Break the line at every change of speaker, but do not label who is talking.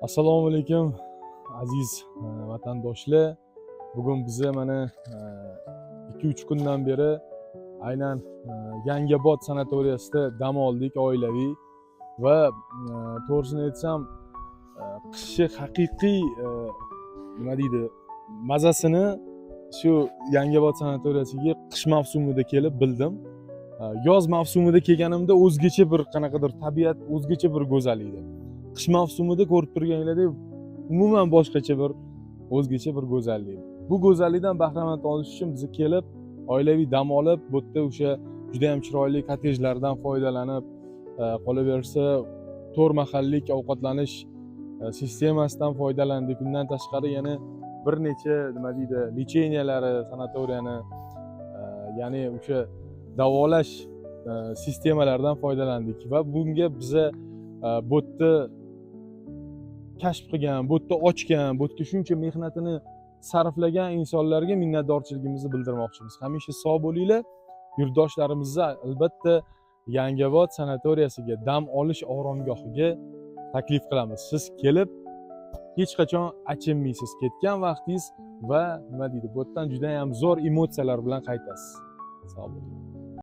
Assalomu alaykum, aziz vatandoshlar. Bugun biza mana 2-3 kundan beri aynan Yangiobod sanatoriyasida dam oldik oilaviy va to'g'risini aytsam, qishni haqiqiy nima deydi, mazasini shu Yangiobod sanatoriyasiga qish mavsumida kelib bildim. Yoz mavsumida kelganimda o'zgacha bir qanaqadir tabiat, o'zgacha bir go'zal edi. Qish mavsumida ko'rib turganinglardek, umuman boshqacha bir, o'zgacha bir go'zallik. Bu go'zallikdan bahramand olish uchun biz kelib, oilaviy dam olib, bu yerda o'sha juda yam chiroyli kottejlardan foydalanib, qolaversa, to'rt mahallik ovqatlanish sistemasidan foydalandik. Undan tashqari yana bir necha, nima deydi, лечения lari sanatoriyani, ya'ni o'sha davolash sistemalaridan foydalandik va bunga biza bu yerda kashf qilgan, bu yerda ochgan, bu yerga shuncha mehnatini sarflagan insonlarga minnatdorchiligimizni bildirmoqchimiz. Hamisha sog' bo'linglar. Yurtdoshlarimizni albatta Yangiobod sanatoriyasiga, dam olish oromgohiga taklif qilamiz. Siz kelib hech qachon achinmaysiz ketgan vaqtingiz va, nima deydi, bu yerdan juda ham zo'r emotsiyalar bilan qaytasiz. Sog' bo'ling.